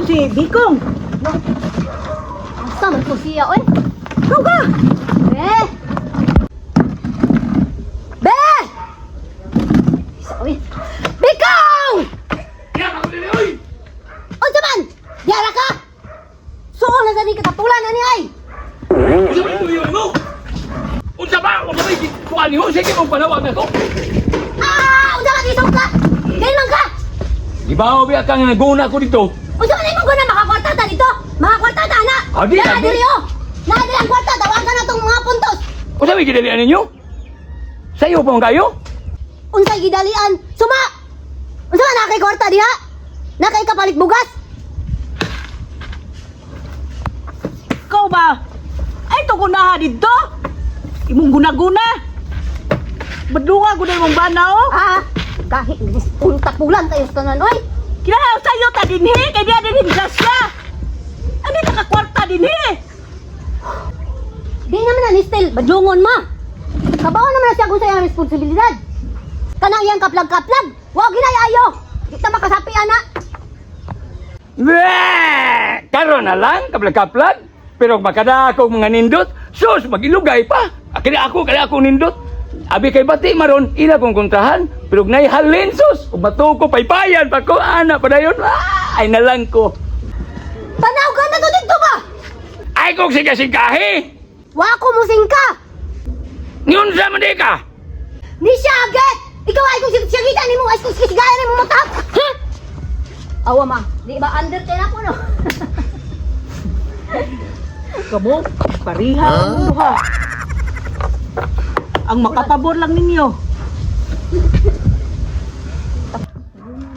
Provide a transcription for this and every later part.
man si Bikong. Asa man ko siya, oy? Ikaw ka! Be! Be! Isa, oy. Bikong! Unsa man? Diara ka? Suol na sa ni katapulan na ni ay. Unsa ba tuyo mo? Unsa ba? Wa ba may kuan nimo? Sige mong panawag na ko. Ah, unsa man isog ka? Dili man ka. Di ba obi ka nga naguna ko dito? Unsa man imong guna makakwarta ta dito? Makakwarta ta na. Ah, di, Naa ah, di. diri oh. Naa diri ang kwarta, tawagan na tong mga puntos. Unsa may gidalian ninyo? Sayo pa man kayo? Unsay gidalian? Suma. Unsa man nakay kwarta diha? Nakay kapalit bugas? Ikaw ba? Ay, ito gunaha dito. Imong guna-guna. Badunga ko na imong bana, oh. Ah, gahi unta pulan tayo sa tanan oy. Kinahaw sa'yo ta dinhi, kay diya dinhi grasya. Ano nakakwarta dinhi? Di naman na ni Stel, badlungon ma. Kabaw naman na siya kung sa iyang responsibilidad. Kanang iyang kaplag-kaplag, wa ginayayo. Di ta makasapi ana. Bleh! Karon na lang, kaplag-kaplag. Pero makada ako mga nindot, sus, magilugay pa. Kaya ako, kaya ako nindot. Abi kay bati maron, ila kong kontrahan. Pero nay halin sus, ug bato ko paypayan pa ko ana padayon. Ah, ay nalang ko. Tanaw ka na to dito ba? Ay kong siga-sigahi. Wa ko musingka. Ngayon sa man di ka. Ni siya agad. Ikaw ay kung sigagitan nimo, ay kung sigasigayan nimo mata. Ha? Awa ma, di ba under kay nako no? Kamo, pariha ang duha. Ang makapabor lang ninyo.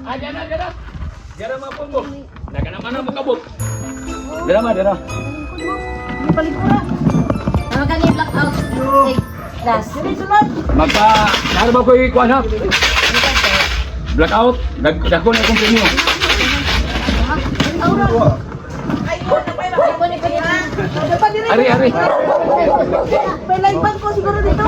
Ah, dyan na, dyan na. Dyan na mga punggo. Naga naman na makabot. Dyan na, dyan na. Ano kani blackout? Hey, last. Magka, naro ba ko'y kuwan ha? Blackout, dagko na akong premyo. Ari, ari. May line band ko siguro dito.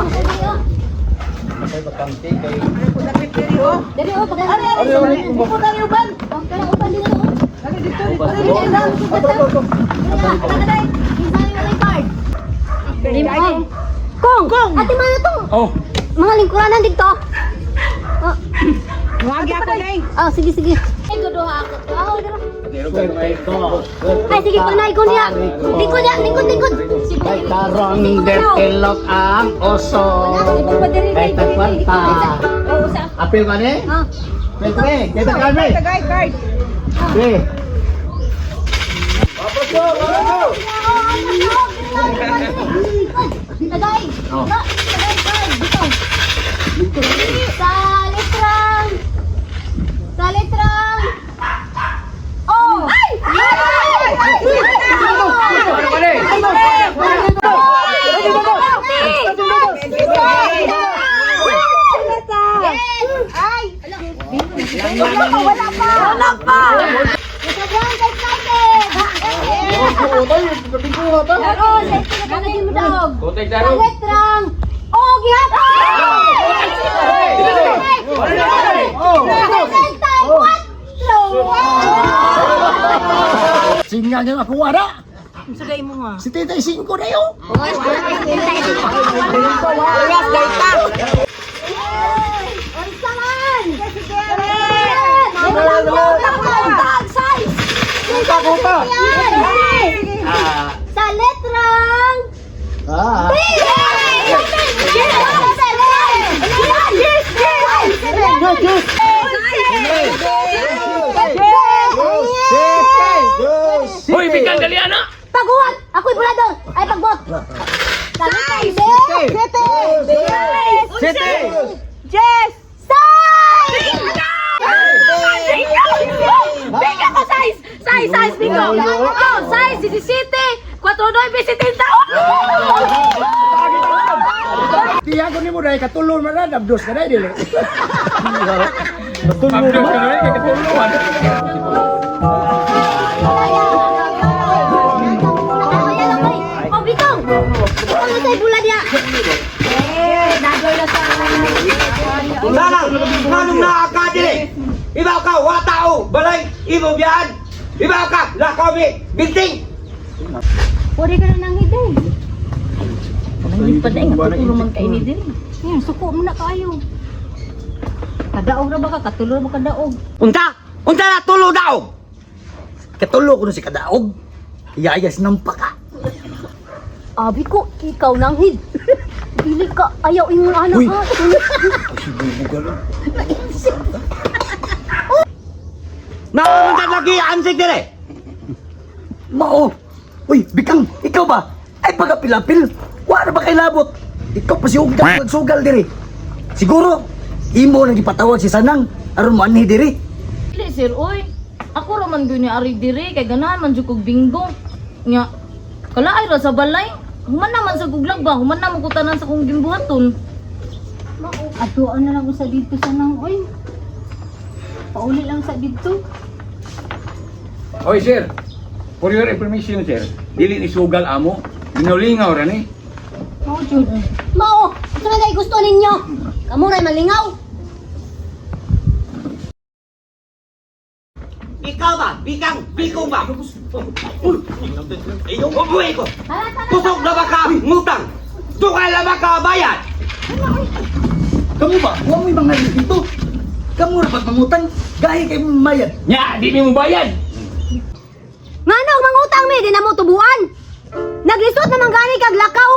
Dali oh, pag Ari, ari, ari, dito na yung ban. Kana upan din ako. Ari, dito, dito, dito, dito. Kong! Kong! Ate man to! Oh, Mga lingkuranan dito. Oh, Wagi ako na eh. oh, sige, sige. Ay, guduha ako. Oh, dira. Ay, sige, panay ko niya. Lingkod niya, lingkod, lingkod. Kay tarong dertilok ang oso. Kay tagkwarta. Oo, sa. Apil ka ni? Ah. Pre, pre, kay tagkwarta. Tagay, card. Pre. Tagay. Tagay, card. Dito. Sa litrang. Sa litrang. Oh! Ay! Ay! Ay! ano ba ni? Ay! Wala pa! Wala pa! Sobrang excited! Oo, excited mo daw. Kutay Sa taro. letrang O gihapon! Singa niya ako wala. Sagay mo nga. 75 na yun. Parehas, gay ka. Unsa man? Sa letrang Ah. B! Hoy, bikan dali ana. Paguhat! Ako'y bulador! Ay, pagbot! Sa letrang B! Sete. Jess! Size! Bigyan ko size! Size, size, Biko! Oh, size, 17, 49, 70! Tiya ko ni mo dahil katulon man na, dabdos ka na, dili. Abdos ka na rin, kay katulungan. Oh, Bikong! Bikong, ito ay bula niya! Eh, dagoy na sa... Sana, nganong naa ka dili? Iba ka, wa tao, balay, imo biyan. Iba ka! Lakaw mi! Building! Pwede ka na nang hiday. Hindi pa dai nga tulo man kay ni diri. Yan, suko mo na kaayo. Kadaog ra ba ka? Katulo ba kadaog? Unta! Unta na tulo daog! Katulo ko na si kadaog. Yayas ng paka. Abi ko, ikaw nang hid. Dili ka, ayaw ingon anak Uy. ha. Naunta lagi ansik dire! Mao. Uy, bikang, ikaw ba? Ay pagapilapil. Wala ba kay labot? Ikaw pa si Ugda nagsugal diri. Siguro imo nang gipatawag si Sanang aron moanhi diri. Dili sir oy. Ako ra man gyud ni ari diri kay ganahan man jud kog bingo. Nya kalaay ra sa balay. Human naman sa guglag ba, human naman ko tanan sa kong gimbuhaton. Mao, atuan na lang usa dito sa nang oy. Pauli lang sa dito. Oy sir, for your information sir, dili ni sugal amo, ginulingaw ra ni. Mao jud. Mao, unsa man kay gusto ninyo? Kamo ray malingaw. Ikaw ba? Bikang! Bikong ba? Ubuhi ko! Tara, tara. Kusog na ba ka? Ngutang! Tukay na ba ka bayad? Kamu ba? Wa mo'y mga dito. Kamu ra pag mangutang, gahi kay mayad. Nya, di ni mo bayad. Ngano mangutang mi di na mo tubuan. Naglisod naman gani kag lakaw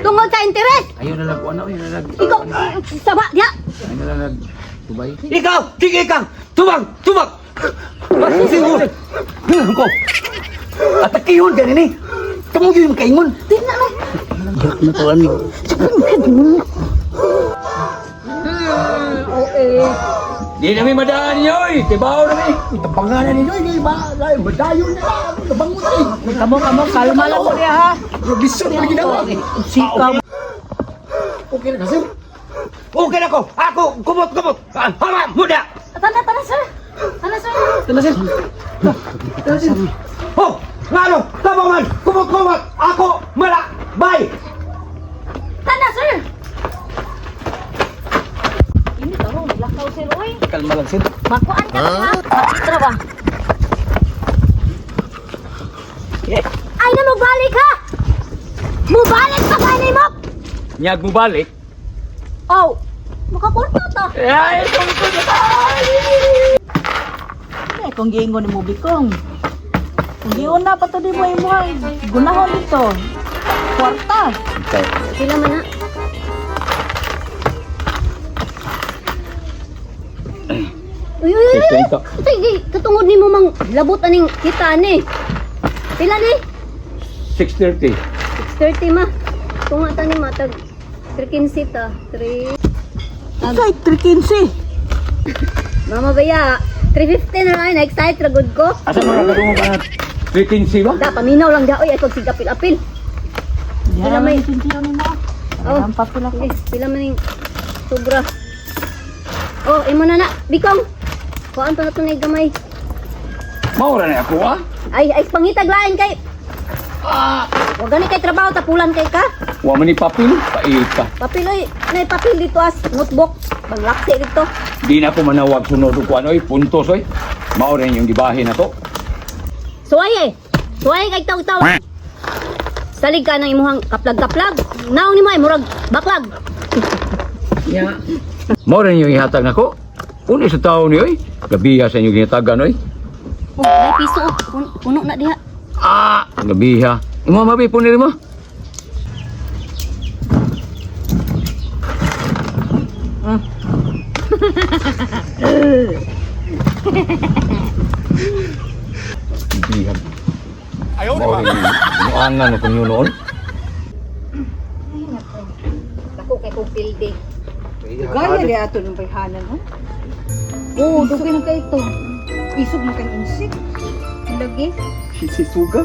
tungod sa interes. Ayaw na lang ko ano, ayaw na lang. Ikaw saba diha. Ayaw na lang tubay. Ikaw! Sige kang! Tubang! Tubang! Siguro! Ko. Atakihon gani ni. Kamu gyud makaingon. Di na no. Natuan ni. Di na mi madaan yoy, tibaw na mi. Tabangan ninyo, ini ba? Madayon na lang. Nabangon na eh. Kamo kamo kalma lang mo diha ha. Robinson na ginawa. Sikaw. Okay na kasi. Okay na ko! Ako! Kumot! Kumot! Hama! Muda! Tara, tara sir. Tara sir. Tala sir. Tala sir. Oh! Ngano! Tabangan! Kumot! Kumot! Ako! Mala! Bye! Tara sir. Ini taro maglakaw sir oy. Kalma lang sir. Makuan ka na ha. Tara ba? Ay na mo balik ha. Mubalik pa gani mo. Nyag mo balik. Oh, makakurta ta. Ay, tungkol na tayo. Eh, kung giingon ni mo bikong. Kung giuna pa to di mo imo gunahon dito. Kwarta. Sila man ha. Uy, uy, uy, uy. Sige, katungod ni mo mang labot aning kita ni. Pila ni? 6:30. 6:30 ma. Tunga ta ni matag 3:15 ta. 3. Kay 3:15. Mama baya, 3:15 na lang na-excite ra gud ko. Asa mo na katungod ka? 3:15 ba? Da paminaw lang da oy ay kog sigapil-apil. Diha Pila na may- may sintiyo nimo. Oh. Ang papel ako. Sige, pila man ning sobra. Oh, imo na na, bikong. Kuan pa na to na gamay. Maura na ako ah. Ay, ay pangitag lain kay. Ah, Wa gani kay trabaho tapulan kay ka. wa man ni papel, pait ka. Papel oy, nay papel dito as notebook. Panglaksi dito. Di na ako manawag sunod og kuan oy, puntos oy. Mao rin yung gibahin nako. Suway eh. Suway kay taw-taw. Salig ka ng imuhang kaplag-kaplag. Naong nimo ay murag baklag. Mao rin yung ihatag nako. Uni sa tao ni oy. Gabiha sa inyo ginatagan oy. Oh, may piso oh. Puno na diha. Ah, gabiha. Imo mabi po nila mo. Gabiha. Ayaw na ba? Muangan na kung yun noon. Dako kay kong pilde. Gaya di ato ng bayhanan ho. Oo, oh, dugay na kay ito. Isog man kang insik. Lagi. Si Suga.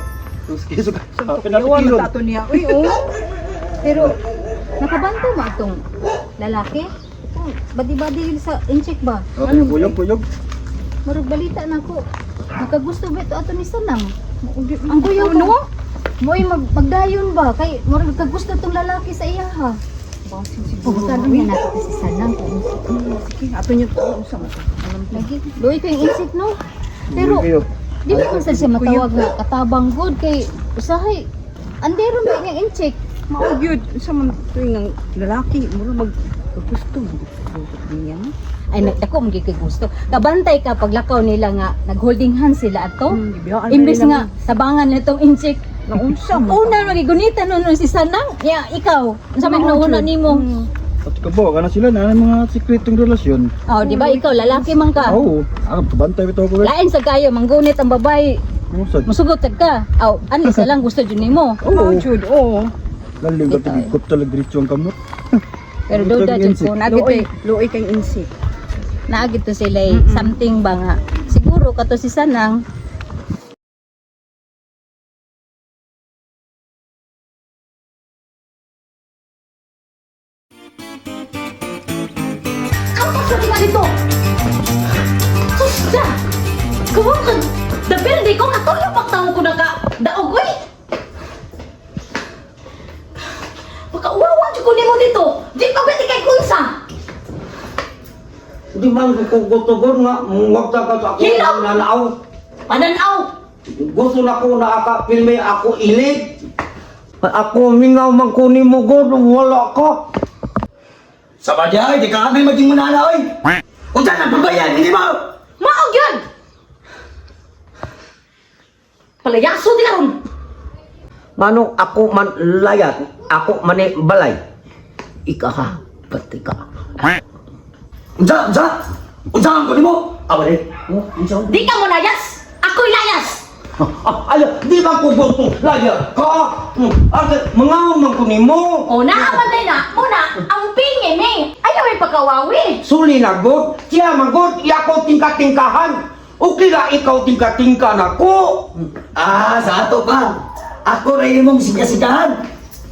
Suga. Iwan na ato niya. Uy, oh. Pero nakabanto ba itong lalaki? Oh, badi-badi yun sa incheck ba? Ano buyog buyog. Murag balita na ko. Nakagusto ba ito ato ni Sanang? Ang kuya ko. Ano? Mo'y magdayon ba? Kay murag kagusto tong lalaki sa iya ha. Siguro. Buksan niya nato si Sanang. Sige, ato niya to. Unsa man? Lagi. Luoy ko yung insect no. Pero Di ba man sad siya matawag nga katabang good kay usahay andero ba niyang incheck. Mao gyud sa man tuwing ang lalaki mura mag gusto niya. Ay, nagdako mo kay gusto. Kabantay ka paglakaw nila nga nag-holding hands sila ato. Gibiyaan Imbes nga sabangan nitong incheck. Naunsa man. Una magigunitan nun nun si Sanang. Ya, ikaw. Unsa may nauna nimo? At kabo, kana sila na mga sikretong relasyon. Oh, di ba ikaw lalaki man ka? Oo, ako kabantay bitaw ko. Lain sa kayo manggunit ang babae. Ano sad? Musugot sad ka. Aw, ano sa lang gusto jud nimo. Oo. Jud, oo. Lalo yung tigikot talaga diretso ang kamot. Pero duda jud ko na Luoy, luoy kay insik. Naagit to sila eh, something ba nga. Siguro kato si Sanang. Ang pagsabi nga dito! Sus na! Kumo ka! Dabel di ko katulog pagtawo ko na ka daog oy! Pakauwawan jud ko nimo dito. Di pa gani kay kunsa. Di man ko gutugon nga, wag ta ka sa ako Hilom! nananaw. Pananaw. Gusto na ko na aka filme ako ilig. Ako mingaw man ko nimo god, wala ko. Sa bagay, di ka kami maging munana, oy! Unsa na pabayan, hindi mo! Mao gyud. Palayaso di karon. Manong ako man layat, ako man eh balay. Ika ha, pati ka. Unsa, unsa? Unsa ang kunin mo? Awa rin. Oh, unsa? Di ka mo layas. Ako'y layas. Ah, ala, di ba ko gusto layat ka? Ate, mangaw man ko nimo. O naaman din na, muna, ang pingi ni. Ayaw ay pagkawawi. Suli na god, siya man god, yako tingka-tingkahan. Okay ra ikaw tingka-tingka na ko. Ah, sa ato pa. Ako rin imong sigasikahan.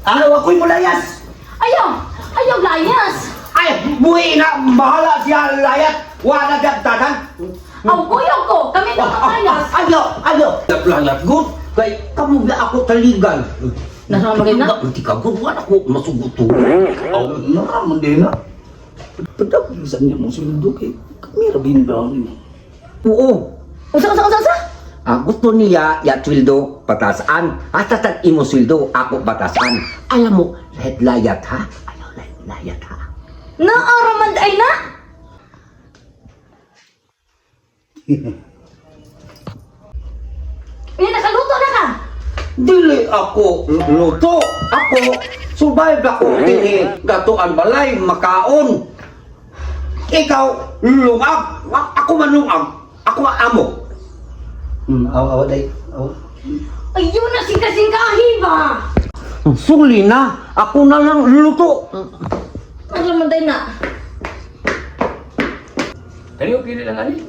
Araw ako'y mulayas. Ayaw, ayaw layas. Ay, buhi na, bahala siya layat. Wala gagdagan. Aw, kuyog ko, kami na layas. Ayo, ayo. Layat god, kay kamo na ako taligan. Nasama rin na? Hindi ka god, wala ko masuguto. Aw, naraman din na. Pagdagisan niya mo sundo kay kami rabin ba ni? Oo. Usa, usa, usa, usa. Ah, gusto niya ya sweldo patasan. Hasta sa imo sweldo ako patasan. Alam mo, lahat layat ha. Ayaw lahat layat ha. Naaraman ay na. Eh, nakaluto na ka. Dili ako luto. Ako survive ako dili gatuan balay makaon. Ikaw lungag. Ako man lungag. Ako man amo. Awa, awa, day. Awa. Ayun na singka-singkahi ba? Suli na. Ako na lang luto. Araman day na. Kani okay lang ani.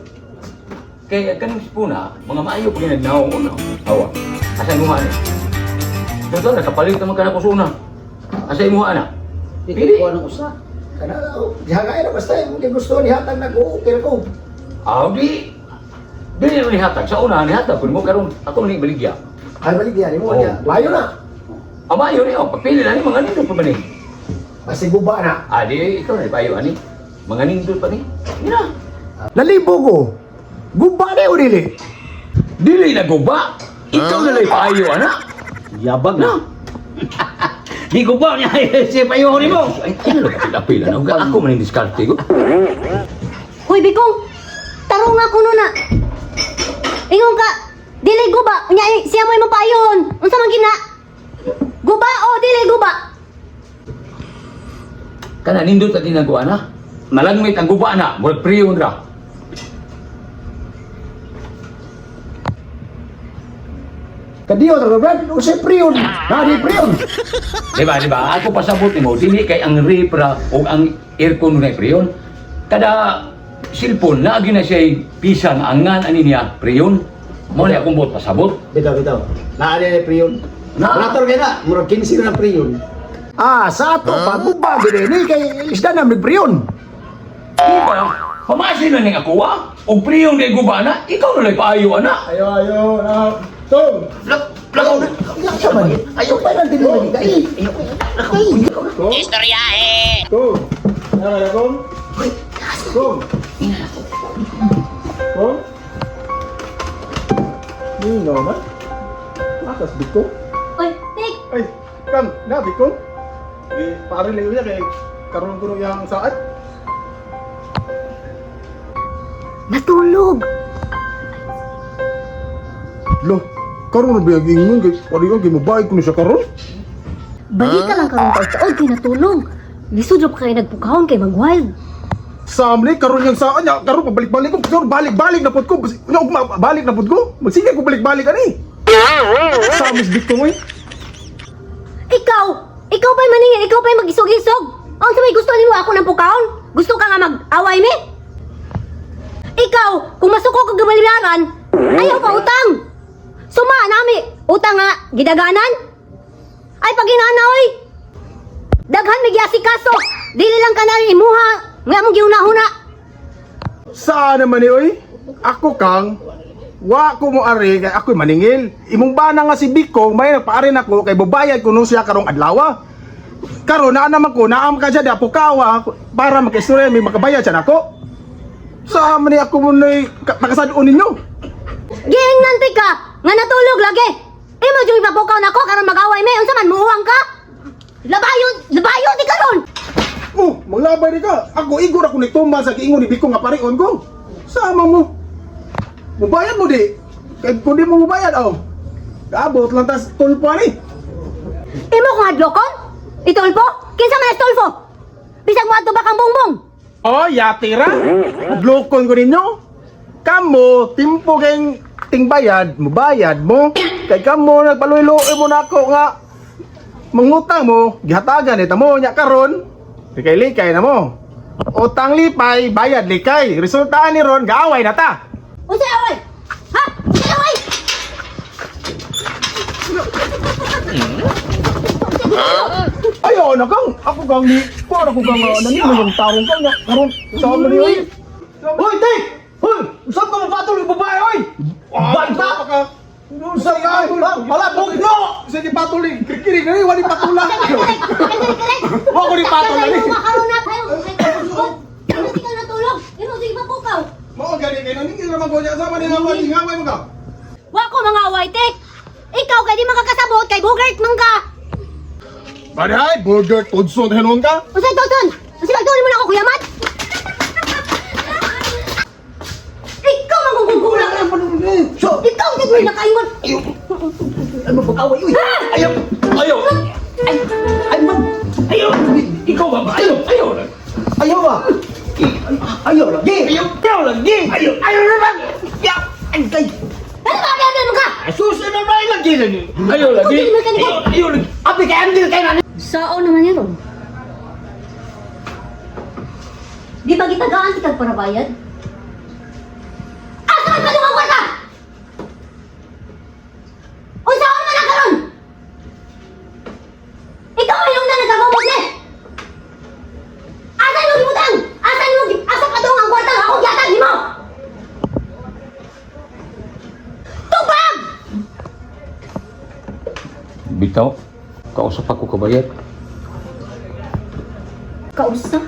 Kay kaning sipuna, mga maayo pag ginagnaw no. Awa. Asa mo ani? Dito nakapalit naman ka na kusuna. Asa imo ana? Di Pili. ko ng usa. Kana, gihangay na basta yung gusto ni hatag na ko, okay ko. Aw di. Dili na nihatag sa una nihatag kun mo karon ako ni baligya. Ay balik yan, mo Oo. niya. Bayo na. Amayo ni oh, pagpili na ni mga nindot pa man ni. Basta guba na. Ah, di ikaw na ipayo ani. Mga nindot pa ni. Ina. Nalibo ko. Guba na o dili. Dili na guba. Ikaw na lang ipayo ana. Yabag Na. Di ko pa niya si payo ni mo. Ay, ano lang apil na. Ako man yung diskarte ko. Hoy Bikong, tarong nga kuno na. Ingon ka, dili guba, unya eh, siya mo imong payon. Unsa man gina? Guba o dili guba? Kana nindot ang ginagawa na. Malangmit ang guba na. Murag priyon ra. Kadiyo na Brad, usay priyon. Nadi priyon. Diba, diba? Ako pasabot nimo, dili kay ang repra o ang aircon na priyon. Kada cellphone na na siya pisa nga angan ani niya priyon. Mo na akong buot pasabot. Bitaw bitaw. Naadi na priyon. Na. Nator kay na, murag 15 na priyon. Ah, sa ato pa guba gid ni kay isda na mig priyon. Diba? Pamasin na ning ako ah. Og priyon ni guba na, ikaw na lang paayo ana. Ayo ayo na. Tong. Sa man. Ayo pa nang dili lagi kay. Istoryahe. Tong. Ano kong? Kong. Kong. Nino man. Akas biko. Oy, Tik! Ay, kang, na biko. Eh, pare layo niya kay karon ko yang saad. Natulog! Lo, karon na ba yung ingon kay pare kay mobayad ko ni siya karon? Balita lang karon taod-taod kay natulog. Lisod ra pa kay nagpukahon kay mag-wild. Samli karon yang saan niya karon pabalik-balik ko karon balik-balik na pud ko. Nya ugma balik na pud ko. Magsige ko balik-balik ani. Samis biko mo eh. Ikaw! Ikaw pa'y maningil, ikaw pa'y mag-isog-isog! Ang sa may gusto nimo ako ng pukahon? Gusto ka nga mag-away mi? Ikaw, kung masuko ka gabalilaran, ayaw pa utang! Suma nami, utang nga, gidaganan? Ay paginana oy! Daghan may kaso, dili lang ka na imuha, nga mong gihuna-huna. Saan naman ni oy? Ako kang wa ko mo ari kay ako'y maningil. Imong bana nga si Biko, may nagpaari nako kay babayad kuno siya karong adlaw. Karon naa naman ko, naam ka siya dapo kawa para makaistorya may makabayad siya nako. Saan man ni ako mo nay pakasad-on ninyo? Giingnan ti ka, nga natulog lagi. Imo jud ipapukaw nako karon mag-away mi, unsa man muuwang ka? Labayon, labayon ti karon. Oh, maglabay di ka. Ako igor ako ni Tuma sa giingon ni Biko nga parion ko. Sama mo. Mubayad mo di. Kay kung di mo mubayad, oh. Abot lang tas tulpo ani. Imo kong hadlokon? Itulpo? Kinsa man istulfo? Bisag mo adto ba kang bongbong? Oh, yatira. Glukon ko ninyo. Kamo, timpo kayong tingbayad, mubayad mo. Kay kamo, nagpaluy-luoy mo na ako nga. Mangutang mo, gihatagan ita mo, nya karon. Likay-likay na mo. Utang lipay, bayad likay. Resultaan ni ron, gaaway na ta. Unsay away? Ha? Unsay away? Ayaw na kang, ako kang ni, kuha ako kang, nanino yung tarong kang, nga, karon, saan mo niyo? Hoy, Tik! Hoy! Usap ka mapatol yung babae, oy! Banta! Sa ka, Wala, bukid no! Sige patuloy, kikirig na rin, wali patula. Wa ko ni patula ni. Karon na tayo. Hindi ka natulog. Imo sige papukaw. Mao gani kay naningil ra man ko niya sama nila mo ngamay mo ka. Wa ko mga away tik. Ikaw kay di makakasabot kay bugert man ka. Baday, burger tudson hinon ka. Unsay tuton? Unsay pagtuon mo na ako kuya Mat? Ikaw manggugugula. Ikaw gid mo nakaingon. Ay, mapag-away, uy! Ayaw! Ayaw! Ay, ay, ma'am! Ayaw! Ikaw ba? Ayaw! Ayaw! Ayaw ah! Ayaw lagi! Ayaw! Ayaw lagi! Ayaw! Ayaw naman! Ya! Ay, ay! Ano ba abi mo ka? Susunod na lagi lagi! Ayaw lagi! Kung di mo kanina. Ayaw! Ayaw lagi! Abi kay Andil kay nani! Sao naman yun, oh. Di ba gitagaan si kag para bayad? Asa man pa ang kwarta? Unsaon man ang karon? Ikaw ay yung na nagkagumot ni! Asa mo gibutang? Asa mo asa pa dong ang kwarta nga ako gihatag nimo? Tubag! Bitaw, kausap ako kabayad. Kausa?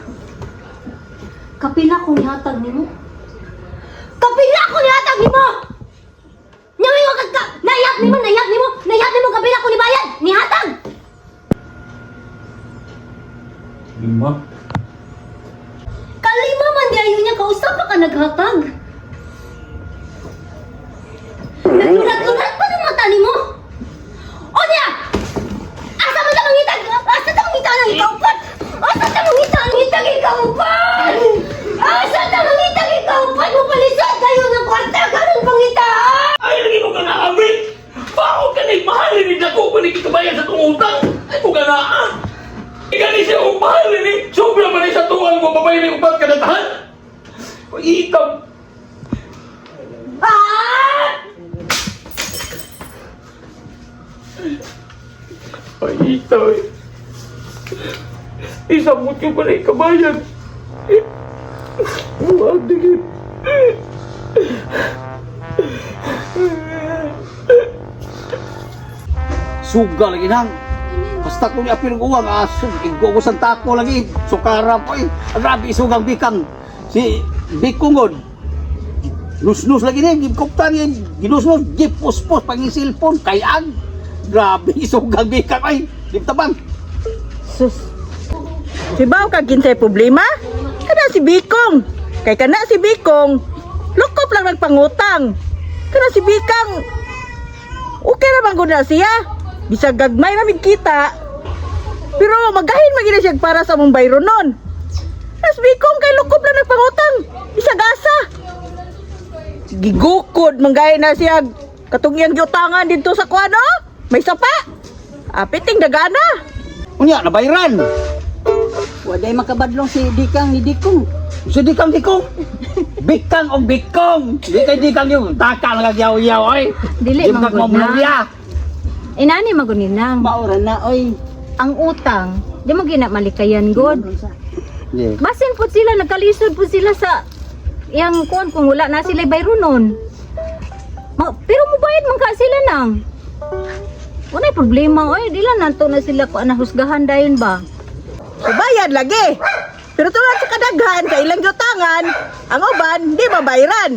Kapila kong ihatag nimo. Kapila kong ihatag nimo! Nyangayo ka ka! Naiyak nimo, naiyak nimo, naiyak nimo kapila kong nibayad! Nihatag! Lima. Kalima man di ayo niya kausa pa ka naghatag. Naglurat-lurat pa ng mata nimo. O niya! Asa man ta mangitag? Asa ta mangita ng ikaw pa? Asa ta mangita ng itag ikaw pa? Asa ta mangitag ikaw pa? Mupalisod kayo ng kwarta karon pangitaan! Ay, lagi ko ka na, Ami! Bakit ka na mahal ni Dako pa ni kabayad sa itong utang? Ay, ko ka na, ah! Ikaw ni siya ang mahal ni! Sobra man ni sa tuwang mo, babay ni upat ka na tahan! Itam! Ah! Ay, itaw eh. Isang ko pa na ikabayad. Huwag dikit. Suga lagi nang. Basta ko ni apil uwang aso, igo ko sa tako lagi, sukara po eh. Grabe isugang bikang. Si Bikungod. Nusnus lagi ni, gikuptan ni, ginusnus, gipuspos pang cellphone, kayang. Grabe, isugang bikang ay, di tabang. Sus. Sibaw ka kinsay problema? Kana si Bikong. Kay kana si Bikong, lukop lang nagpangutang. Kana si Bikang, okay ra man gud na siya. Bisag gagmay ra mig kita. Pero magahin man gid na siya para sa mong bayro nun. Nas Bikong kay lukop lang nagpangutang. Bisag asa. Gigukod manggay na siya katong iyang giutangan didto sa kuano. May sapa. Apiting dagana. Unya, nabayran. Waday makabadlong si Dikang ni Dikong. Si Dikang Dikong. Bikang o Bikong. Di kay Dikang yung taka lang yaw-yaw ay. Dili Di man man gud na. na. Inani magunin nang. Maura na oy. Ang utang, di mo gina malikayan god. Yeah. Basin po sila, nagkalisod po sila sa iyang kuan kung wala na sila bayro nun. Pero mubayad man ka sila nang. Wala problema oy, di lang nanto na sila kuan na husgahan dayon ba. Bayad lagi. Pero tulad sa kadaghan sa ilang giutangan, ang uban di mabayran.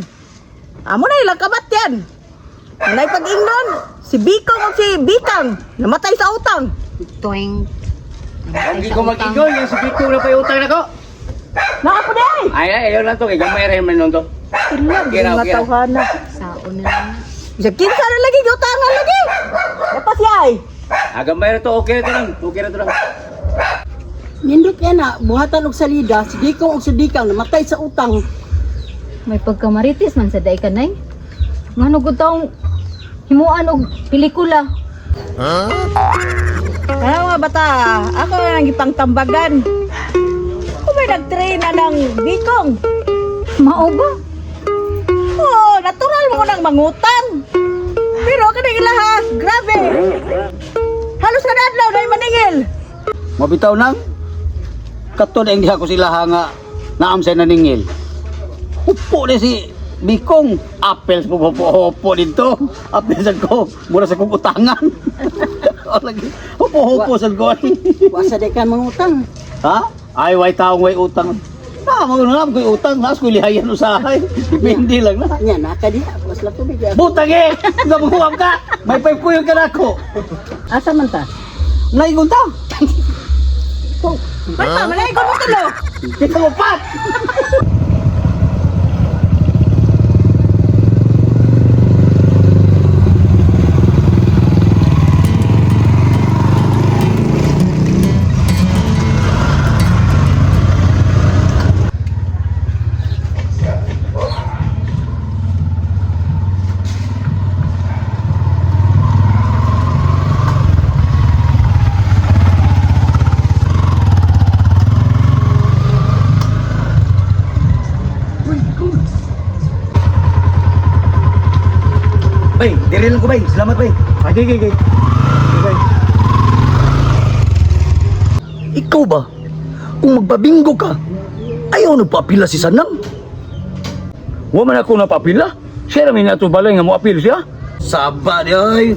Amo na ilang kabatyan. Anay pag-ingnon, si Bikong o si Bikang namatay sa utang. Toing. Hindi ko mag-ingon, yung si Bikong na pa yung utang na ko. Nakapo di ay. Ay, ay, ayaw lang to, kay gamay rin man nun to. Ilang Kira, mga kira. tawhana. Saon na lang. Bisag kinsa na lagi giutangan lagi. Dapat siya ay. Ah, gamay ra to, okay ra to lang, okay ra to lang. Nindot yan na, buhatan og salida, si Dikong og si Dikang namatay sa utang. May pagkamaritis man sa day kanay. Ngano gud taong himuan og pelikula. Ano mga bata, ako na ang gipangtambagan. Kung may nag-train na ng Bikong. Mao ba? Oo, natural mo nang mangutang. Pero kanang ilaha, grabe. Halos kada adlaw na maningil. Mabitaw nang kato na hindi ako sila nga naam sa naningil. Upo ni si Bikong. Apples po po upo dito. Apples sad ko. Mura sa kong utangan. O, lagi. Upo-upo sad ko. Wa sa day ka mangutang. Ha? Ay, way taong way utang. Na, mga na ko'y utang. Nas ko'y lihayan usahay. Depende lang na. Nya naka diha, was lang tubig. Butang eh! Nabuhuam ka! May pipe ko yung kanako. Asa man ta? Naigon ta! Basta, malay ko mo tulo. Kita mo pat! Bay, diri lang ko bay. Salamat bay. Ay, gay, gay, gay. Gay. Ikaw ba? Kung magbabinggo ka, ayaw nagpapila si Sanang. Wa man ako napapila. Siya ra may nato balay nga moapil siya. Saba di ay.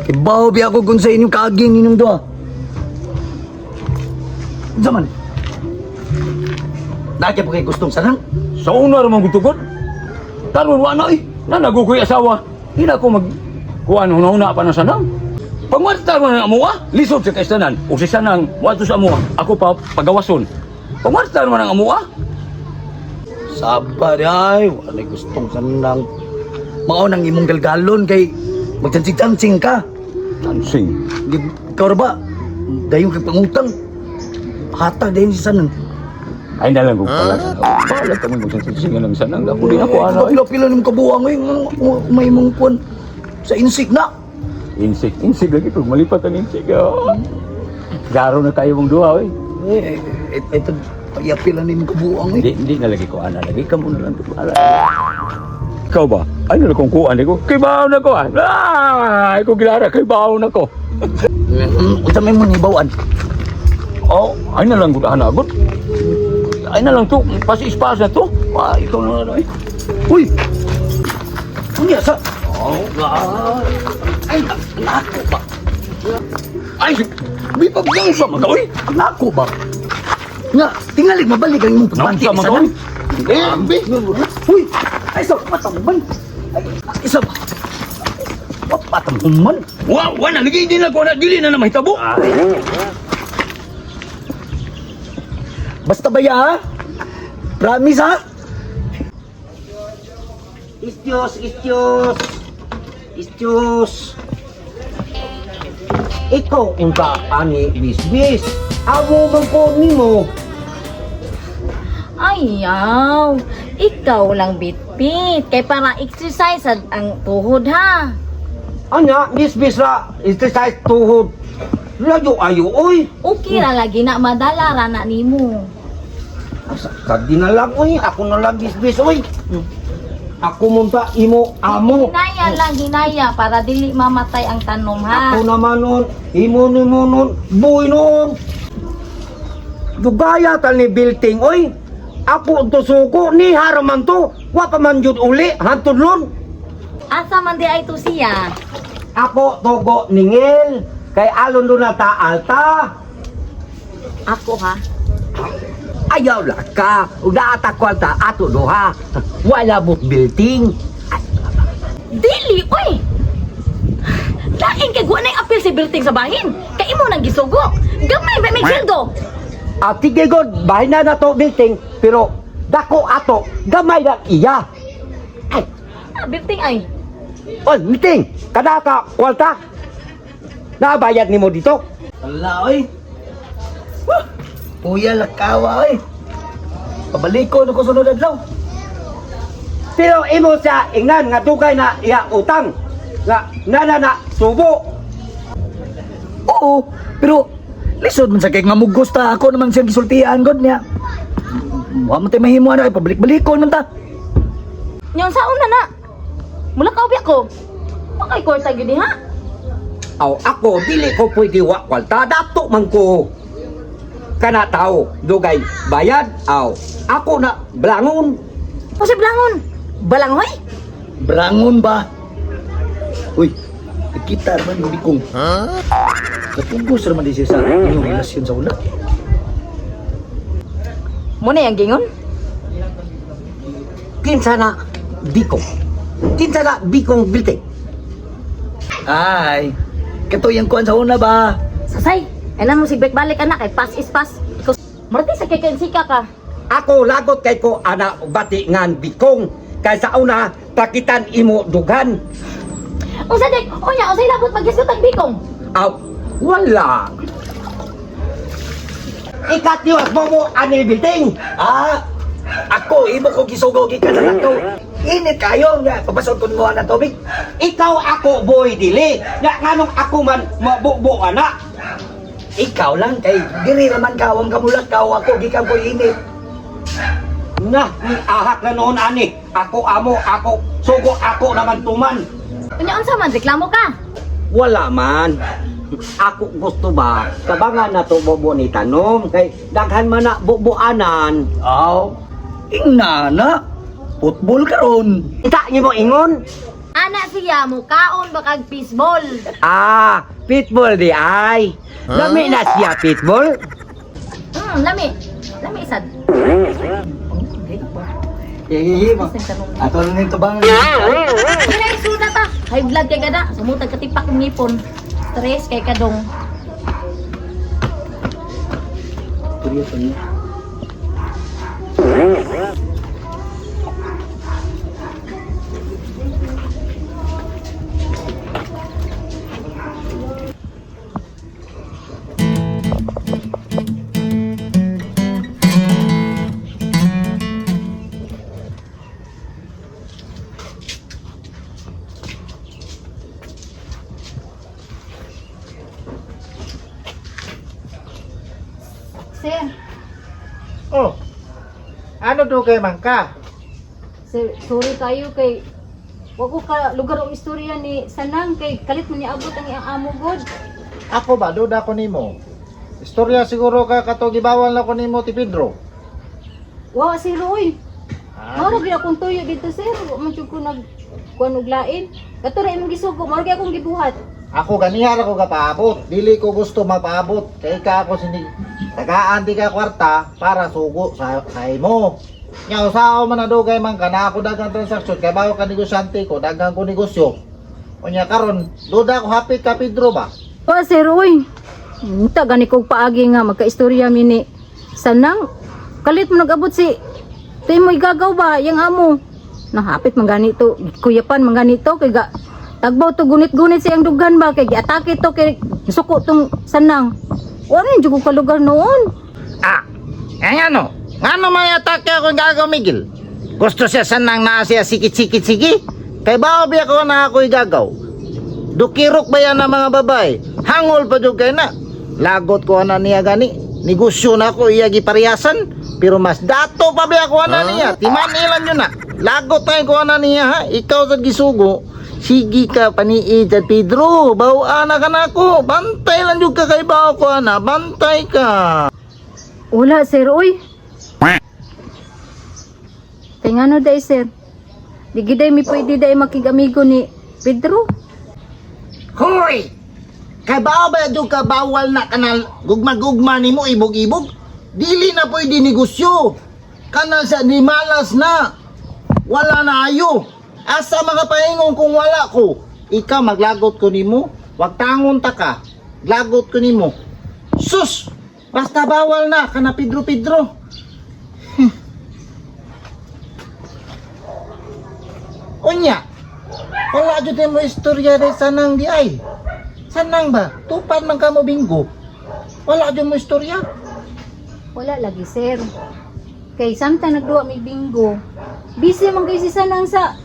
Ibaw biya ko kung sa inyong kaaging ninyong duha. Unsa man? Nagya pa kay gustong Sanang? Sa una ra man gutugod. Karon wa na eh. Nanago ko'y asawa. Di na ako mag kuan huna-huna pa na sanang. Pangwarta man ang amuha, lisod sa kaistanan. O si sanang, wato sa amuha. Ako pa pagawason. Pangwarta man ang amuha. Saba di ay, wala gustong Sanang. Mao nang imong galgalon kay magtansing-tansing ka. Tansing. Di, ikaw ra ba? Dayon kay pangutang. Hatag dayon si Sanang. Ay na lang kung pala. Pala kami magsasingan ng sanang. Ako din ako ano. eh. Pila-pila nimong kabuang ngayon, may mong kuwan sa insik na. Insik, insik lagi pag malipat ang insik. Oh. Garo na kayo mong duha oy. Eh, eh, ito, pila nimong kabuang eh. Hindi, hindi na lagi ko ana lagi kamo na lang to. Ala. Ikaw ba? Ano na kung kuan ko? Kay baon ako ah. Ah, ko gilara kay baon ako. Unsa may mo nibawan? Oh, ay na lang gud ana gud. Ay na lang to, pasi espasa to. Ah, ikaw na lang eh. Uy! Unya sa... Oh, God. Ay, ang ako ba? Ay, may pagdang sa mga oy. Ang ako ba? Nga, tingali mabalik ang imong pagbati Naunsa sa man oy. Grabe. Uy, ay sa patang man. Ay, isa ba? Wa patang man. Wa, wa na lagi din ako na dili na na mahitabo. Basta ba ya? Ha? Promise ha? Istyos, istyos. Istyos. Ikaw unta ani bisbis. Amo man ko nimo. Ayaw, ikaw lang bitbit. Kay para exercise ang tuhod ha. Anya bisbis ra exercise tuhod. Layo ayo oy. Okay ra lagi na madala ra na nimo. Sadi na lang oy, ako na lang bisbis oy. Ako munta imo amo. Hinaya lang, hinaya para dili mamatay ang tanom ha. Ako naman nun, imo nimo nun, buhay nun. Dugaya tal ni building oy. Ako to suko ni haraman to. Wa pa man jud uli hantod nun. Asa man di ay to siya? Ako togo ningil kay alon do na ta alta. Ako ha. Ayaw la ka. Uga ata ko alta ato duha. Wala but building. Dili oy. Lain kay wa nay apil si building sa bahin. Kay imo nang gisugo. Gamay ba may sweldo? At sige god, bahin na na to building pero dako ato gamay lang iya. Ay, Ah, building ay. on meeting kada ka kwalta. Nabayad nimo dito. Wala oy. Wah! Puya lakawa oy. Pabalik ko na ko sunod adlaw. Pero imo sa ingnan nga dugay na iya utang. Nga nana na subo. Oo, pero lisod man sa kay nga mugos ta ako naman siyang gisultian god niya. Wa man tay mahimo ano ay pabalik-balikon man ta. Nyon sa una na. Mula ka ko. Makay kwarta gyud ha. Aw ako dili ko pwede wa kwalta dato man ko. Kana tao dugay bayad aw ako na blangon. O si Blangon. Balanghoy? Brangon ba? Uy, nakita naman yung bikong. Ha? Kapugos naman di siya sa inyong relasyon sa una. Muna yang gingon. Kinsa na bikong. Kinsa na bikong building. Ay, kato yung kuan sa una ba? Sasay, ay mo si balik anak kay pass is pass. Ikaw Marti sa kay sika ka. Ako lagot kay ko ana bati ngan bikong kay sa una pakitan imo dughan. Unsa dek? Unya unsay labot magisgot ang bikong? Aw wala. Ikatiwas mo mo ani building. Ah, ako, imo ko gisugo gikan sa lakaw. Init kayo nga, papasod ko nimo ang tubig. Ikaw ako boy dili. Nga nganong ako man mabubo ana. Ikaw lang kay diri raman ka ang kamulakaw ako gikan ko init. Na, ni ahak na noon ani. Ako amo, ako sugo ako naman tuman. Unya unsa man reklamo ka? Wala man. Ako gusto ba kabangan na to bobo ni tanom kay daghan man na bubuanan. Aw, ingnana. Football karon. Ita nimo ingon? Ana siya mo kaon bakag fishball. Ah, pitbull di ay. Lami na siya pitbull. Lami. Lami sad. Eh, ato na nito bang? Kaya suda ta. High blood kay kada. Sumutag katipak ng ngipon. Stress kay kadong. Sir, Oh. Ano do kay mangka? sir, sorry kayo kay wa ko ka lugar og istorya ni Sanang kay kalit man niabot ang iyang amo god. Ako ba duda ko nimo? Istorya siguro ka kato gibawal na ko nimo ti Pedro. Wa sir oy. Ah, Mao ra gyud akong tuyo dito sir. Wa man jud ko nag kuan og lain. Kato ra imong gisugo, mao ra gyud akong gibuhat. Ako ganihan ako kapaabot. Dili ko gusto mapaabot. Kay ka ako sini tagaan di ka kwarta para sugo sa imo. Nya usaho man na dugay man ka na ako daghang transaksyon kay bawo ka negosyante ko, daghang ko negosyo. Unya karon, duda ko hapit ka Pedro ba? Wa sir, uy. Unta gani kog paagi nga magkaistorya mi ni Sanang. Kalit mo nag-abot si Timoy gagaw ba yang amo. Nahapit man gani to, kuyapan man gani to kay ga tagbaw to gunit-gunit sa iyang dughan ba kay giatake to kay suko tong Sanang. Wa rin jud ko kalugar noon. Ah, eh ngano? Ngano may atake ako gagaw Miguel? Gusto siya sanang naa siya sikit-sikit sige. Kay bawo biya ko na ako igagaw. Dukirok ba yan ang mga babae? Hangol pa jud kay na. Lagot ko ana niya gani. Negosyo na ako iya gipariyasan. Pero mas dato pa biya ko ana niya. Timan ilan yun na. Lagot tayo ko ana niya ha. Ikaw sa gisugo. Sige ka paniid at Pedro. Bawa na ka na ako. Bantay lang jud ka kay bawo ko ana. Bantay ka. Wala sir, uy. Kay ngano day sir? Di giday mi pwede day makig-amigo ni Pedro. Hoy! Kay bao ba jud ka bawal na kanal gugma-gugma nimo ibog-ibog? Dili na pwede negosyo. Kanal sa ni malas na. Wala na ayo. Asa makapaingon kung wala ko? Ikaw maglagot ko nimo, wag tangon ta ka. Lagot ko nimo. Sus! Basta bawal na kana Pedro Pedro. Unya, wala jud mo istorya day sanang di ay. Sanang ba? Tupad man ka mo binggo. Wala jud mo istorya. Wala lagi sir. Kay samtang nagduwa may bingo. Busy man kay si Sanang sa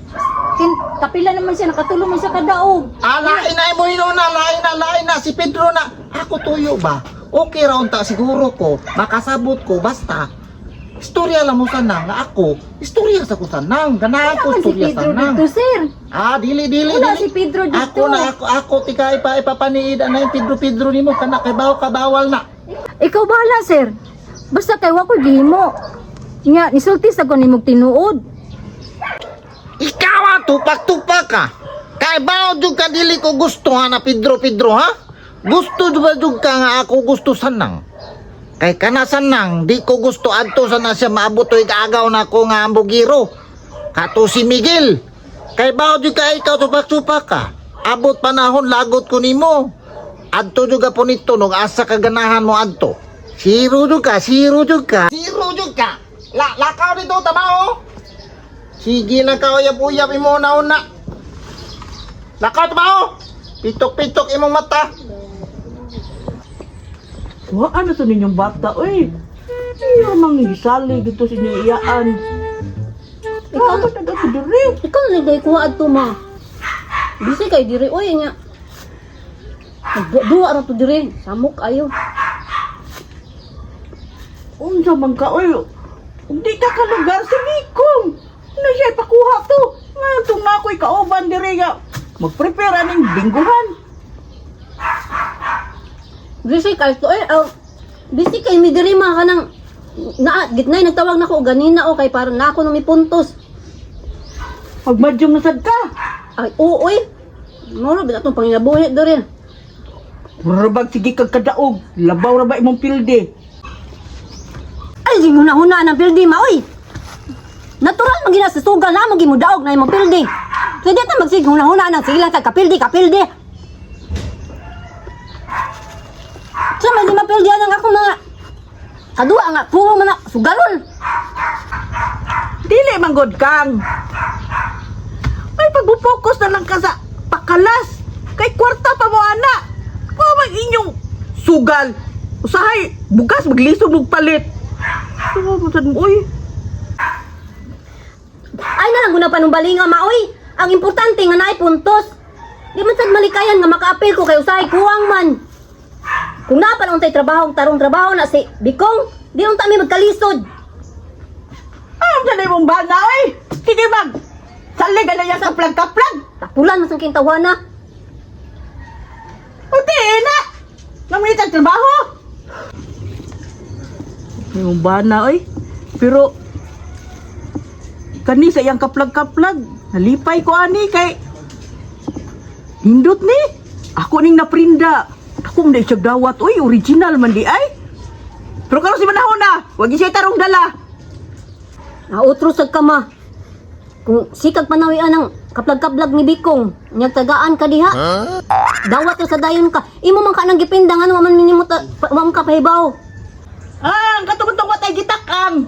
kin, kapila naman siya nakatulong man siya kadaog. Ah, lain na mo na, lain na, lain na si Pedro na. Ako tuyo ba? Okay ra unta siguro ko, makasabot ko basta. Istorya lang mo sanang nga ako. Istorya sa ko sanang, ganahan ko Wala man si istorya Pedro sanang. dito sir. Ah, dili dili Wala dili. si Pedro dito. Ako na ako ako tika ipa ipapaniid ana yung Pedro Pedro nimo kana kay bawo ka bawal na. Ikaw bahala sir. Basta kay wa ko'y gihimo. Nya nisulti sa ko nimog tinuod. Ikaw ah, tupak-tupak ka. Kay bao jud ka dili ko gusto ha na Pedro Pedro ha? Gusto jud ba jud ka nga ako gusto sanang? Kay kana sanang di ko gusto adto sana siya maabot oy kaagaw na ko nga ambugiro. Kato si Miguel. Kay bao jud ka ikaw tupak-tupak ka. Abot panahon lagot ko nimo. Adto jud ka punito nung asa ka ganahan mo adto. Zero jud ka, zero jud ka. Zero jud ka. La lakaw dito tamaw. Sige lang ka uyap-uyap imo na una. Lakaw tamaw. Pitok-pitok imong mata. Wa ano to ninyong bata, uy. Iyo mang gisali dito sa inyong iyaan. Ikaw ba nag diri? Ikaw na nagday kuha adto ma. Busy kay diri oy nya. Duwa ra to diri, samok ayo. Unsa man ka, uy. Hindi ka kalugar si Bikong. Ano siya ipakuha to? Nga itong na ako'y kauban diri nga. Magprepare aning bingguhan. Busy kay to eh. Aw, busy kay mi diri ma kanang naa gitnay nagtawag nako ganina o kay para na ako nang mipuntos. Magmadyong nasad ka. Ay oo oy. Moro bitaw tong panginabuhi diri. Rabag sige kag kadaog. Labaw ra ba imong pilde? Ay di huna-huna ng pildi ma oy. Natural man gina sa sugal na mo gimudaog na imong pildi. So di ta magsig huna-huna ng sige lang sa kapildi kapildi. So man di mapildi ang ako mga kadua nga puro man na sugalon. Dili man god kang. May pagpo-focus na lang ka sa pakalas. Kay kwarta pa mo ana. Wa man inyong sugal. Usahay bugas magliso mog palit. Tuwa mo sad mo oy. Ay na lang guna panumbalinga maoy. Ang importante nga naay puntos. Di man sad malikayan nga makaapil ko kay usahay kuwang man. Kung naa pa untay trabaho, tarong trabaho na si Bikong, di unta mi magkalisod. Ay, sa imong bana oy. Sige mag. Salig na yan sa plag-kaplag. Tapulan man sang kintawana. Uti na. Namunit ang trabaho. Imong bana oy. Pero kani sa iyang kaplag-kaplag, nalipay ko ani kay hindot ni. Ako ning naprinda. Ako man siya dawat oy, original man di ay. Pero karon si manahon na, wag siya tarong dala. Nautro sa kama. Kung sikag panawian ang kaplag-kaplag ni Bikong, nyag tagaan ka diha. Dawat ra sa dayon ka. Imo man ka nang gipinda ngano man minimo ta, wa man ka pahibaw. Ah, ang katungtong wa tay gitakang.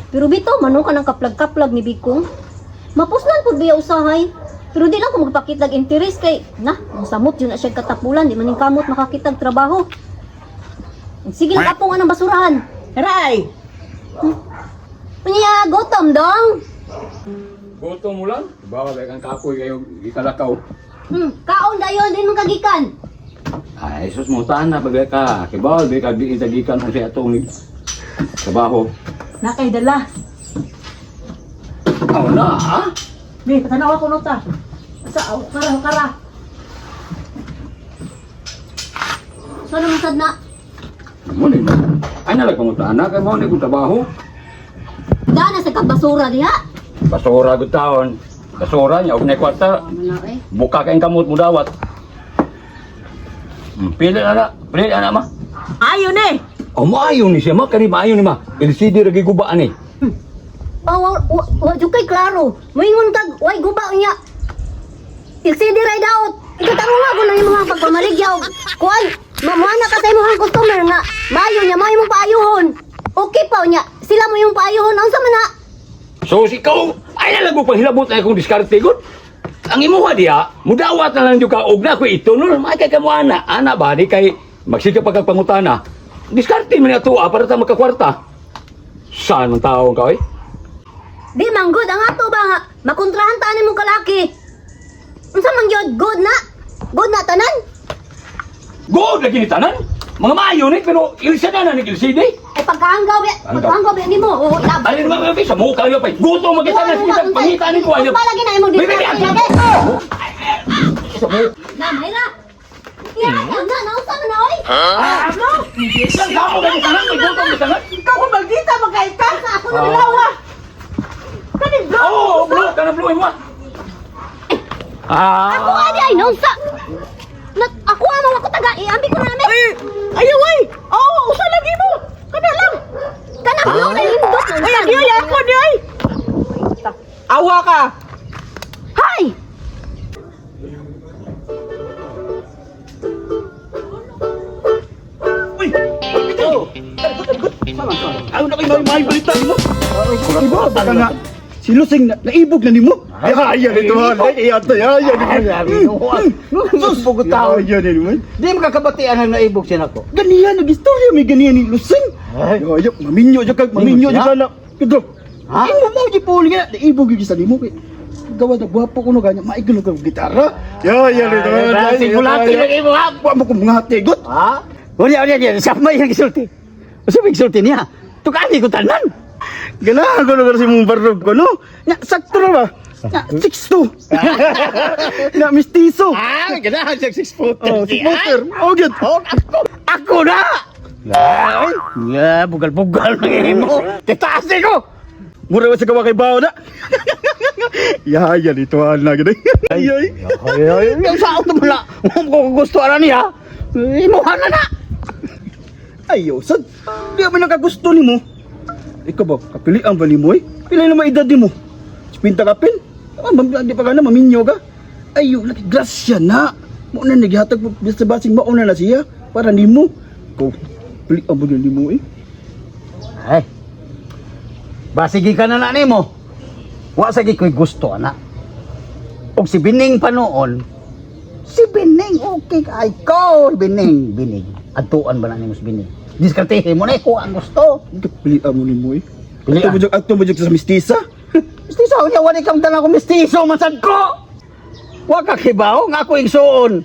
Pero bitaw man ka nang kaplag-kaplag ni Bikong. Mapuslan pud biya usahay. Pero di lang ko magpakitag interes kay na, ang samot yun na siya katapulan, di man ning kamot makakitag trabaho. Sige lang apong anang basurahan. Ray. Unya, gutom dong. Gutom mo lang. Bawa ba kang kapoy kayo gikalakaw. Kaon dayon din man kagikan. Ay, sus mo na bagay ka. Kay bawal ba ka di itagikan kung siya atong trabaho. Nakay dala. Aw na, ah? Bi, patanaw ako nota. Sa aw, kara kara. So naman sad na. Mo ni. Ay nalag pangutan na kay mo ni kong trabaho. Dana sa kabasura diha. Basura gud taon. Basura niya og na kwarta. Ano eh? Buka kay kamot mo dawat. Pili na na, pili na na ma. Ayo ni. Oh, maayo ni siya ma, kani maayo ni ma. LCD ra gigubaan ni. Oh, wa, wa, wa jud kay klaro. Moingon kag way guba unya. LCD ray daot. Ikatanong nga ko na yung mga pagpamaligya og kuan. Mamuha ka sa imong customer nga maayo niya, maayo mong paayuhon. Okay pa unya. Sila mo yung paayuhon. Unsa man na? So si ikaw, ay nalag mo panghilabot na akong diskarte gud. Ang imuha diha, mudawat na lang jud ka og na ko ito no, may kay kamo ana. Ana ba di kay magsige pa kag pangutana. Diskarte man ato para ta makakwarta. Saan man taong ka oy? Di man good ang ato ba nga makontrahan ta nimong kalaki. Unsa man gyud good na? Good na tanan? Good lagi ni tanan. Mga maayo ni pero ilsa na na ni LCD. Ay pagkaanggaw ba? Anggaw. Pagkaanggaw ba nimo? Oo, ilab. Alin naman mga sa mukha niyo pa. Gusto mo kita na kita pangita ni ko ayo. Palagi na imong Bibi, bibi, dito. Sa mukha. Na, Mayra. Ya, na, na, nausa man na oy. Isang tao ka tanan, may gusto mo tanan. Ikaw ko maldita magkay ka. Ako na Dalawa. Kani bro. Oh, bro, kana bro mo. Ah. Ako adi ay nausa. Na, ako ang mga taga iambi ko namin. Ay, ayaw ay. Oh, usa lagi mo. Kana lang. Kana ko na lindot na. Ay, di ay ako di ay. Awa ka. Hay! Ayaw na kayo may balita mo. Iba, baka nga. Si Lusing na, naibog na nimo. Ay, ay, ito ha. Ay, ay, ay, ay, Sus, bugutaw. Ay, ay, ay, Di makakabatian ang naibog siya nako. Ganiyan, nag-istorya may ganiyan ni Lusing. Ay. Ay, maminyo dyan ka, maminyo dyan ka na. Pedro, Ha? imo mo di po nga, naibog yung sa nimo. Kay gawa na gwapo ko no ganyan, maiglo ka og gitara. Ya, ya, ito. Ay, sigulati na imo ha. Wa mo ko mga tigot. Ha? Unya unya unya sa may ang gisulti. Usa may gisulti niya? Tukani ko tanan. Ganahan ko lugar si mong barog ko, no? Nya, sakto na ba? Nya, 6'2". Nya, mistiso. Ah, ganahan siya 6 footer. Oh, six footer. Oh, good. Oh, ako. Ako na. Ay, ya bugal-bugal na mo. Titaas ni ko. Mura ba sa gawa kay Bao na? Ya, ya, dito na gani. Ay, ay. Ay, ay, ay, sa auto mo na. Mo ko gusto ara niya. Imuha na na. Ayo, sad. Di man nakagusto nimo. Ikaw ba, kapilian ba nimo eh? Pila na maedad nimo? Pinta ka pin? Ah, di pa ka na maminyo ka. Ayo, laki grasya na. Mo na naghatag mo sa basing mauna na siya para nimo. Ko, pilian ba nimo eh? Ay. Basigi ka na na nimo. Wa sa ko'y gusto ana. Og si Bining pa noon, si Bining okay ay ko Bining, Bining. Adtuan ba na nimo si Bining? Diskartehe mo na ko ang gusto. Pilian mo nimo eh. Pilian. Ato mo jud sa mistisa. Mistiso niya wala kang tanan ko mistiso man sad ko. Wa ka kibaw nga ako igsuon.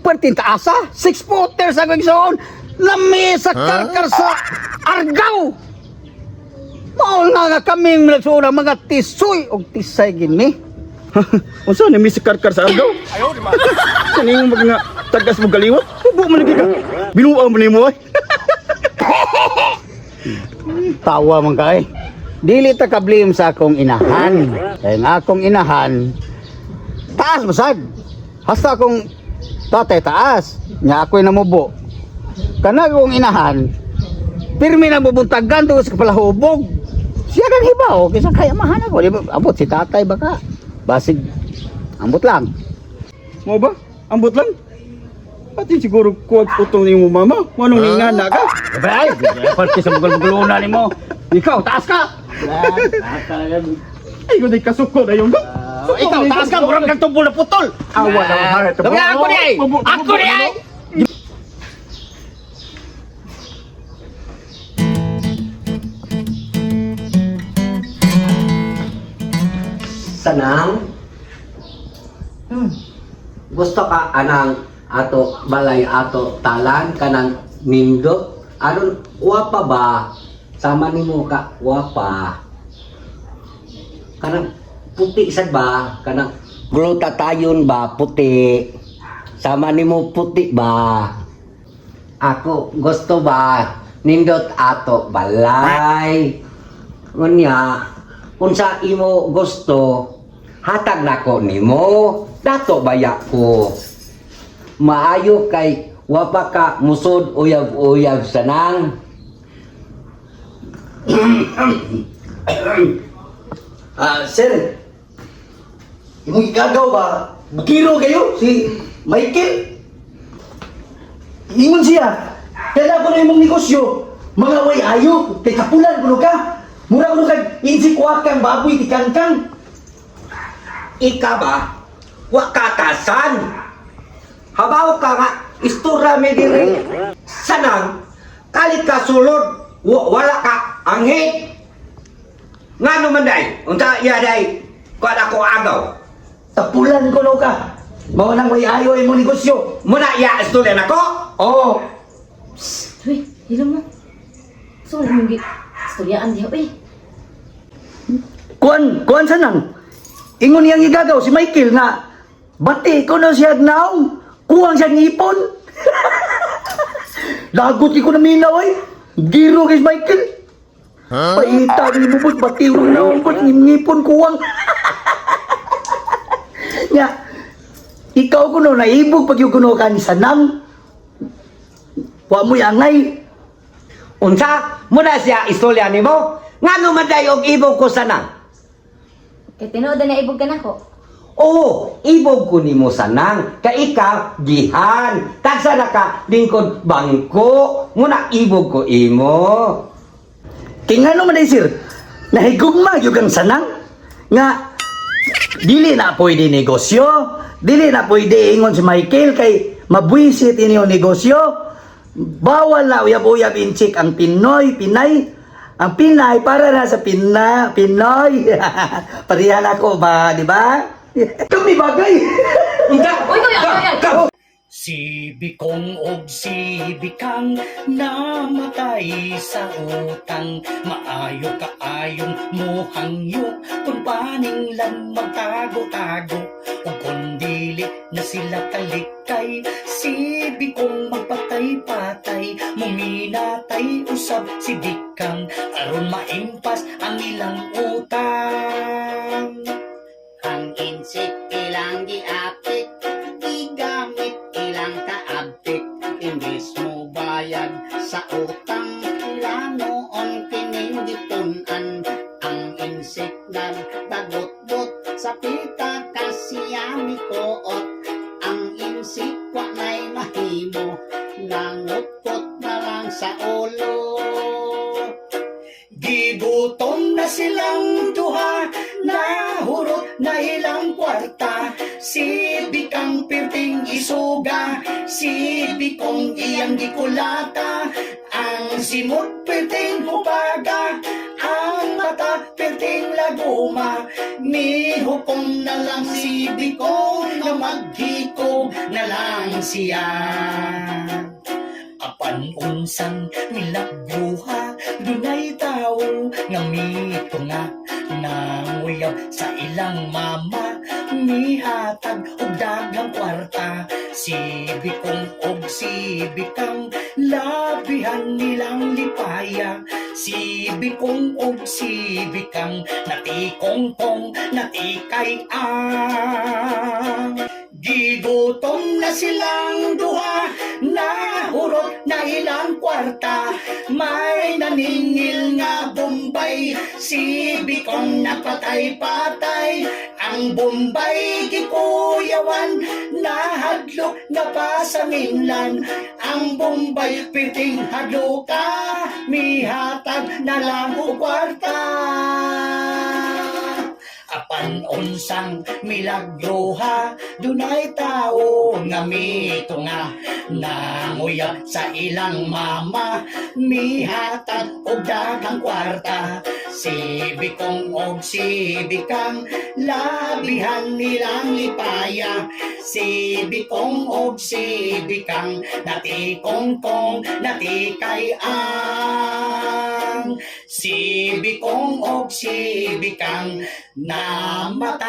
Pertin taasa, 6 footer sa ako igsuon. Lami sa karkar sa Argaw. Mao nga nga kaming nagsuon ang mga tisoy og tisay gini. Unsa ni miss karkar sa Argaw? Ayo di ba? Kaning mag nga tagas mo galiwat, hubo man lagi ka. Binuang mo nimo eh. Tawa man kay. Dili ta kablim sa akong inahan. Kay ang akong inahan taas masad. Hasta akong tatay taas. Nya ako'y namubo. Kana akong inahan pirmi na bubuntagan tungod sa kapalahubog. Siya kang hibaw, kaysa kaya mahan ako. Di ba, abot si tatay baka. Basig, ambot lang. Mo ba? Ambot lang. Pati siguro kuwag utong ni mo mama. Manong ningana ka? Ay, parte sa bugal-bugaluna ni mo. Ikaw, taas ka! Ay, kundi kasuko na yung. Ikaw, taas ka! Murag kang tumbol na putol! Awa na ang Dami, ako ni ay! Ako ni ay! Sanang? Gusto ka anang ato balay ato talan kanang nindot aron wa pa ba sama nimo ka wa pa kanang puti sad ba kanang glutatayon ba puti sama nimo puti ba ako gusto ba nindot ato balay unya unsa imo gusto hatag nako nimo dato baya ko maayo kay wa pa ka musod uyab-uyab sanang. Ah, sir. Imong igagaw ba? Bukiro kayo si Michael. Ingon siya. Kaya ko na imong negosyo. Mga way ayo, kay kapulan kuno ka. Mura kuno kag insikwak kang baboy ti kangkang. Ika ba wa katasan habaw ka nga istura mi diri sanang kalit ka sulod wala ka anghit ngano man day unsa iya day kuan ako agaw. Tapulan kuno ka. Mao nang way ayo imong negosyo. Muna iya istorya nako. Oo. Uy, hilom mo. So, wala mong istoryaan diha, uy. Kuan, kuan sanang. Ingon niyang igagaw si Michael nga bati ko na siya naong kuwang siya ngipon. Lagot ko na minaw ay. Giro kay Michael. Huh? Paita ni mo boss, bati ko naong boss, ngipon kuwang. Nya, ikaw kuno naibog pag yung kuno ka ni sanang. Wa mo'y angay. Unsa muna siya istorya nimo ngano man day og ibog ko sanang? Kay tinuod na ibog ka nako. Oo, ibog ko nimo sanang kay ikaw gihan. Tagsa na ka lingkod bangko. Muna ibog ko imo. Kay ngano man day, sir, nahigugma gyud kang sanang nga dili na pwede negosyo, dili na pwede ingon si Michael kay mabwisit inyo negosyo. Bawal na uyab-uyab inchik ang Pinoy, Pinay. Ang Pinay para na sa Pina, Pinoy. Pareha na ako ba, di ba? Kami bagay. Unsa? Uy, uy, uy, uy. Si Bikong og si Bikang namatay sa utang. Maayo kaayong muhangyo kung paninglan magtago-tago. Ug kung dili na sila kalikay, si Bikong magpatay-patay. Muminatay usab si Bikang aron maimpas ang ilang utang. Ang insik ilang giapik, gigamit ilang kaabtik. Imbes mo bayad sa utang, plano on kining gitun-an. Ang insik nagdagot-got sa pita kasiyami koot. Ang insik wa na'y mahimo, nangutkot na lang sa ulo. Gigutom na silang duha, nahurot na ilang kwarta. Si Bikang pirting isuga, si Bikong iyang gikulata. Ang simot pirting hubaga, ang mata pirting laguma. Mihukom na lang si Bikong na maghikog na lang siya. Apan unsang milagruha, dunay tawo nga mitunga nanguyab sa ilang mama, mihatag og daghang kwarta. Si Bikong og si Bikang labihan nilang lipaya. Si Bikong og si Bikang natikongkong natikay ang. Gigutom na silang duha, nahurot na ilang kwarta. May naningil nga Bombay, si Bikong napatay-patay. Ang Bombay gikuyawan, nahadlok na pa sa mainland. Ang Bombay piting hadloka, mihatag na lang og kwarta. Apan unsang milagroha, dunay tao nga mitunga, nanguyab sa ilang mama, mihatag og daghang kwarta. Si Bikong og si Bikang, labihan nilang lipaya. Si Bikong og si Bikang, natikongkong natikay ang. Si Bikong og si Bikang namatay.